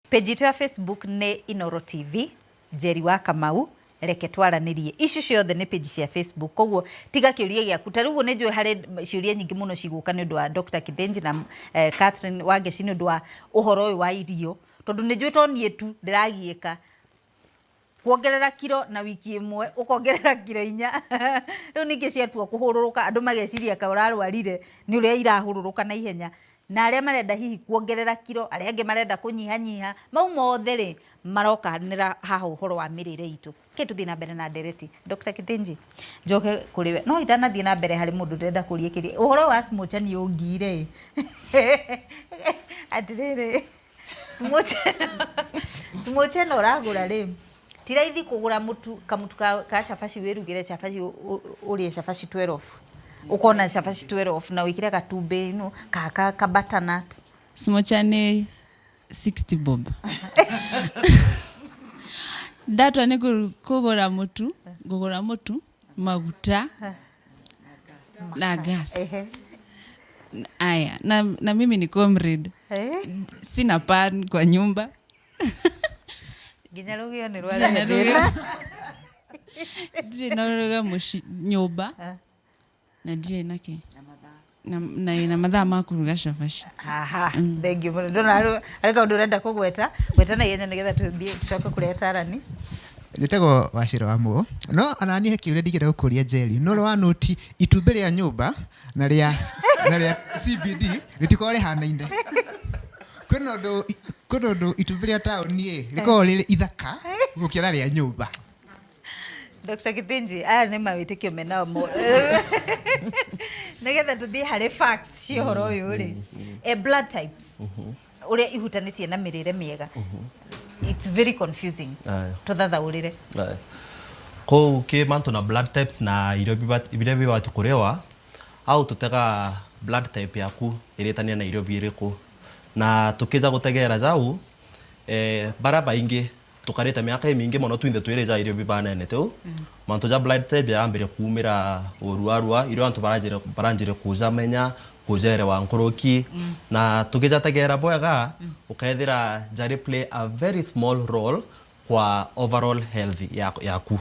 Page itũ ya Facebook nĩ Inoro TV, Njeri wa Kamau, reke twaranĩrie. Ici ciothe nĩ page cia Facebook, koguo tiga kĩũria gĩaku. Ta rĩu ũguo nĩ njũĩ harĩ ciũria nyingĩ mũno cigũka nĩ ũndũ wa Dr. Kithinji na Catherine Wangeci nĩ ũndũ wa ũhoro ũyũ wa irio, tondũ nĩ njũĩ to niĩ tu ndĩragiĩka. Kuongerera kiro na wiki ĩmwe ũkongerera kiro 4. Rĩu ningĩ ciatua kũhũrũrũka andũ mageciria kaĩ ũrarwarire nĩ ũrĩa irahũrũrũka na ihenya. Na arĩa marenda hihi kuongerera kiro, arĩa angĩ marenda kũnyihanyiha, mau mothe rĩ, marokanĩra haha ũhoro wa mĩrĩre itũ. Reke tũthiĩ na mbere na ndereti. Dr. Kithinji, njoke kũrĩ we. No itanathiĩ na mbere harĩ mũndũ ndĩrenda kũria kĩũria. Ũhoro wa smocha nĩ ũngiire ĩ. Atĩrĩrĩ, smocha ĩno ũragũra rĩ, ti raithi kũgũra mũtu, kamũtu ka cabaci wĩrugĩre cabaci ũrĩe cabaci 12. Ũkona cabaci 12 na wĩkĩre gatumbĩ no ka butternut. Smocha nĩ 60 bob. Ndatua nĩ kũgũra mũtu, ngũgũra mũtu, maguta na gas. Aya, na mimi ni comrade. Sina pan kwa nyumba. Nginya rũgĩo nĩ rwarehe thĩna. Ndirĩ na rũgĩo mũciĩ nyũmba na ndirĩ na kĩ na mathaa ma kũruga cabaci. Aha, thank you mũno. Ndona harĩ kaũndũ ũrenda kũgweta, gweta na ihenya nĩgetha tũthiĩ tũcoke kũrĩ atarani. Njĩtagwo Wachira wa Mũgo. No ona niĩ he kĩũria ndingĩenda gũkũria Njeri. No ũrĩ wa noti itumbĩ rĩa nyũmba na rĩa CBD rĩtikoragwo rĩhanaine. Kwĩna ũndũ itumbĩ rĩa taũni ĩ rĩkoragwo rĩrĩ ithaka gũkĩra rĩa nyũmba. Dr. Kithinji, aya nĩ mawĩtĩkio menao mo. Nĩgetha tũthiĩ harĩ facts cia ũhoro ũyũ rĩ. Blood types ũrĩa ihutanĩtie na mĩrĩre mĩega. It's very confusing. Tũthathaũrĩre. Aya. Kũu kĩ mantu na blood types na irio biria bibati kũrĩwa au tũtega blood type yaku ĩrĩtania na irio birĩkũ na tũkĩja gũtegera jau, bara baingĩ tũkarĩte mĩaka ĩmingĩ mũno twinthe twĩrĩja irio bibanene tĩu mantu ja blood type yarambire kumĩra ũruarua irio antu baranjire kuja menya kujerewa nkũrũki na tũkĩjategera bwega ũkethira jari play a very small role kwa overall health yaku.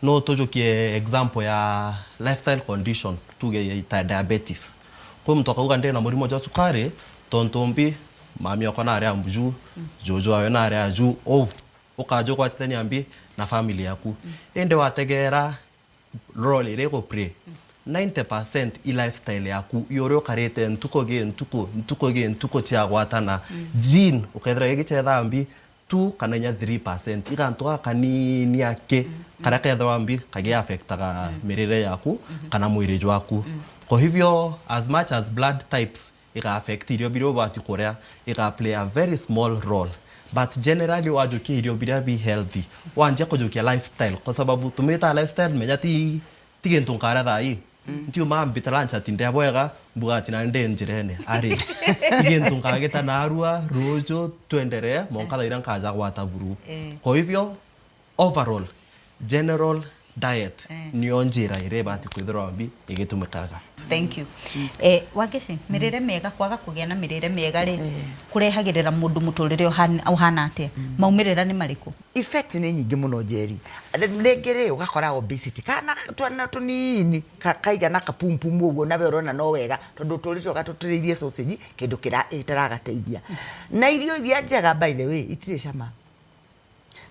No tujukie example ya lifestyle conditions, tuge ta diabetes, kwĩ mtu akauga ndĩ na mũrimũ jwa cukari tontu mbi mami wakwa narĩ juu, juju awe narĩ juu, ou ũkaja ũgwatithania mbi na family yaku. Ĩndĩ wategera role ĩrĩa ĩgũ 90% i lifestyle yaku yũrĩa ũkarĩte ntuko gĩ ntuko ntuko gĩ ntuko ciagwatana gene ũkethira gĩgĩchetha mbi 2 kana inya 3% igantu gaka kanini ake karia kethwa mbi kagi affectaga mirire yaku kana mwĩrĩ waku. Kwa hivyo, as much as blood types iga affect irio biria ũbati kũrĩa, iga play a very small role, but generally wajukia irio biria bi healthy, wanjia kujukia lifestyle, kwa sababu tumita lifestyle menya ti gintu nkara thai ntiuma mbita lunch ati ndia bwega mbuga ati na ndi njirene ari ti gintu nkagita narua ruju tuendelee monka thaira nkaja gwata buru. Kwa hivyo, overall general diet niyo njira ĩrĩa ĩbatiĩ kwithirwa mbi ĩgĩtũmĩkaga. Thank you. Wangeci, mĩrĩre mĩega, kwaga kũgĩa na mĩrĩre mĩega rĩ, kũrehagĩrĩra mũndũ mũtũrĩre ũhana atĩa? Maumĩrĩra nĩ marĩkũ? Effect nĩ nyingĩ mũno, Njeri. Rĩngĩ rĩ ũgakora obesity kana twana tũnini kaigana kapumpumu ũguo, nawe ũrona no wega tondũ ũtũrĩte ũgatũtĩrĩirie sausage, kĩndũ gĩtaragateithia. Na irio iria njega, by the way, itirĩ cama,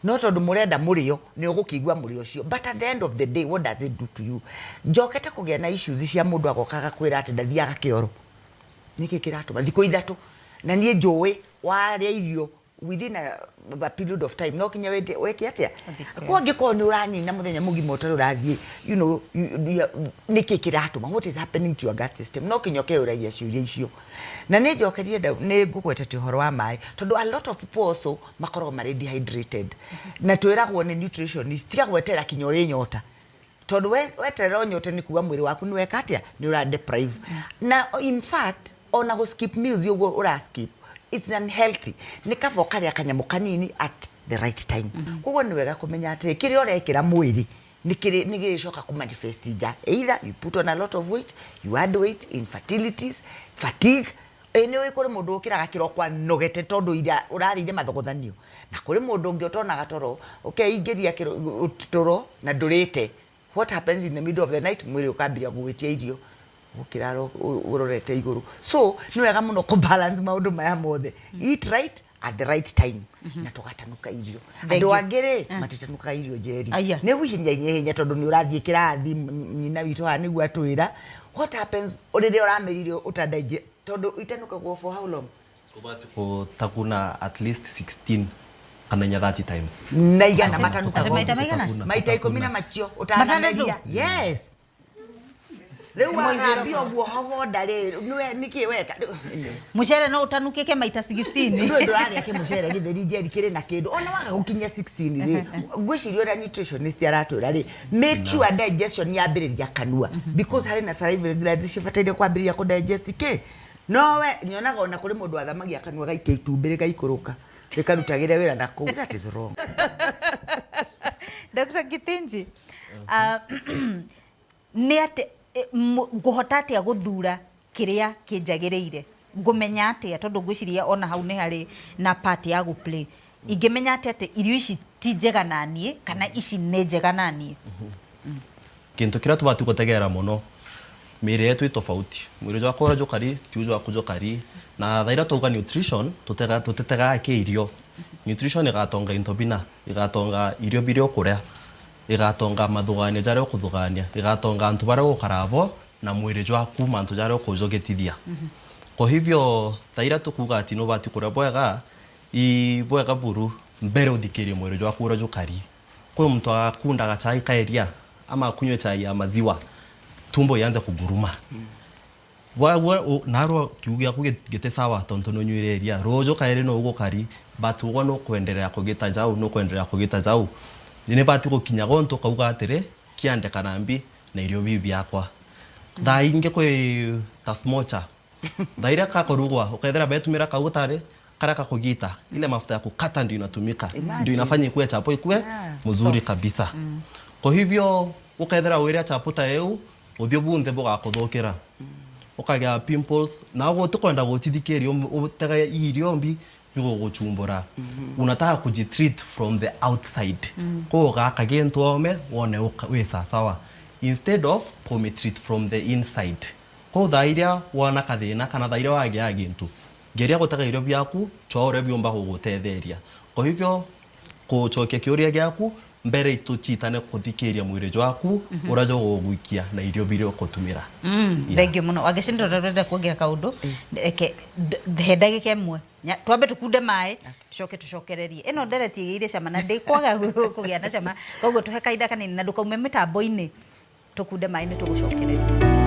no tondũ mũrenda mũrĩo nĩ ũgũkĩigua mũrĩo ũcio, but at the end of the day, what does it do to you? Njokete kũgĩa na issues cia mũndũ agoka agakwĩra atĩ ndathiaga kĩoro. Nĩkĩ kĩratũma thikũ 3? Na niĩ njũĩ warĩa irio within a period of time no kinya wĩke atĩa? Ũthiĩ kĩoro. Kwa angĩkorwo nĩ ũranina mũthenya mũgima ũtarĩ ũrathiĩ, nĩkĩ kĩratũma? What is happening to your gut system? No kinya ũkeyũragia ciũria icio. Na nĩ njokerie nĩ ngũgwetete ũhoro wa maĩ, tondũ a lot of people also makoragwo marĩ dehydrated, na twĩragwo nĩ nutritionist tiga gweterera kinya ũrĩ nyota, tondũ weterera ũnyote nĩ kuga mwĩrĩ waku nĩ weka atĩa? Nĩ ũra deprive. Na in fact, ona gũ skip meals ũguo ũra skip, it's unhealthy. Nĩ kaba ũkarĩa kanyamũ kanini at the right time. Koguo nĩ wega kũmenya atĩ kĩrĩa ũrekĩra mwĩrĩ nĩ kĩrĩ nĩ gĩgĩcoka kũ manifest nja. Either you put on a lot of weight, you add weight, infertilities, fatigue. Ĩ nĩ ũĩ kũrĩ mũndũ ũkĩraga kĩroko anogete tondũ ira ũrarĩire mathogothanio, na kũrĩ mũndũ ũngĩ ũtonaga toro ũkeingĩria toro na ndũrĩte. What happens in the middle of the night, mwĩrĩ ũkambĩrĩria gũgwĩtia irio, ũkĩrara ũrorete igũrũ. So nĩ wega mũno kũ balance maũndũ maya mothe, eat right at the right time, na tũgatanuka irio. Thank Andũ you. angĩ rĩ, matitanukaga irio, Njeri. Aya. Nĩ guhinya hinya tondũ nĩ ũrathiĩ kĩrathi. Nyina witũ haha nĩguo atwĩra what happens rĩrĩa ũramĩrire ũtadaije, tondũ itanukagwo for how long? Ubati kutakuna at least 16 kana inya 30 times. Na igana matanukagwo. Maita maigana? Maita 10 na macio ũtanameria. Yes, rĩu wagambia ũguo hobonda rĩ, nĩwe nĩkĩ weka? Mucere no utanukike maita 16? Ndũĩ ndũrarĩa kĩmũcere gĩtheri, Njeri, kĩrĩ na kĩndũ ona waga gũkinyia 16 rĩ. Ngwĩciria ũrĩa nutritionist aratwĩra rĩ, make sure digestion yambĩrĩria kanua, because harĩ na salivary glands cibataire kwambĩrĩria kũ digest kĩ. Nowe nyonaga ona kũrĩ mũndũ athamagia kanua gaikia itumbĩ rĩgaikũrũka rĩkarutagĩre wĩra na kũu. That is wrong. Dr. Githinji, nĩ atĩ ngũhota atĩa gũthura kĩrĩa kĩnjagĩrĩire? Ngũmenya atĩa? Tondũ ngwĩciria ona hau nĩ harĩ na part ya gũ play. Ingĩmenya atĩa atĩ irio ici ti njega na niĩ kana ici nĩ njega na niĩ? Kintu kiria tubati gutegera muno, mĩĩrĩ yetu ĩ tofauti. Mwĩrĩ jwakwa ũrĩa njũkari ti ũjwaku njũkari, na thaira twauga nutrition, tutitegaga kĩ irio. Nutrition igatonga into bina, igatonga irio biria ũkũrĩa, igatonga mathuganio jaria ũkũthugania, igatonga antu baria ũgũkara bo na mwĩrĩ jwaku, mantu jaria ũkũjũgĩtithia. Kwa hivyo thaira tukuga ati nũbati kũrĩa bwega i bwega buru, mbere ũthikĩrie mwĩrĩ jwaku ũrĩa jũkari. Kwa mtu akundaga chai kaeria ama akunywe chai ya maziwa, tumbo ianze kuguruma, narwo kiugo gĩaku gĩte sawa tondu nũnyuire iria. Rũjũ kaĩrĩ no ũgũkari, but ũguo nũkwenderea kũgĩta jau, nũkwenderea kũgĩta jau. Nĩ bati gũkinya gontu kauga atĩrĩ kĩandĩkana mbi na irio bibi biakwa. Thaa ingĩ kwĩ ta smocha, thaa iria kakorugwa ukethera betumira kau tari karia kakugita, ile mafuta ya kukata ndio inatumika, ndio inafanya ikuwe chapo, ikuwe mzuri kabisa. Kwa hivyo ukethera wiria chapo ta eu, uthio bunthe bugakuthukira, ukagia pimples, na uguo tukwenda guchithikiria utega irio mbi biguguchumbura. Unataka kujitreat from the outside, koguo gaka gintu ome wone wi sasawa, instead of kumitreat from the inside. Koguo thaa iria wona kathina kana thaa iria wagia gintu, ngeria gutega irio biaku chwa uria biumba gugutetheria. Kwa hivyo kucokia kiuria giaku, mbere ituchitane kuthikiria mwiri jwaku uria jugugwikia na irio biria ukutumira. Thank you muno. Wangeci, ndĩrenda kuongera kaũndũ. Reke he ndagĩka 1 twambe tũkunde maĩ, tucoke tũcokererie ĩno ndereti ĩgĩire cama na ndĩkwaga kũgĩa na cama. Koguo tũhe kahinda kanini na ndũkaume mĩtambo-inĩ, tũkunde maĩ nĩ tũgũcokereria.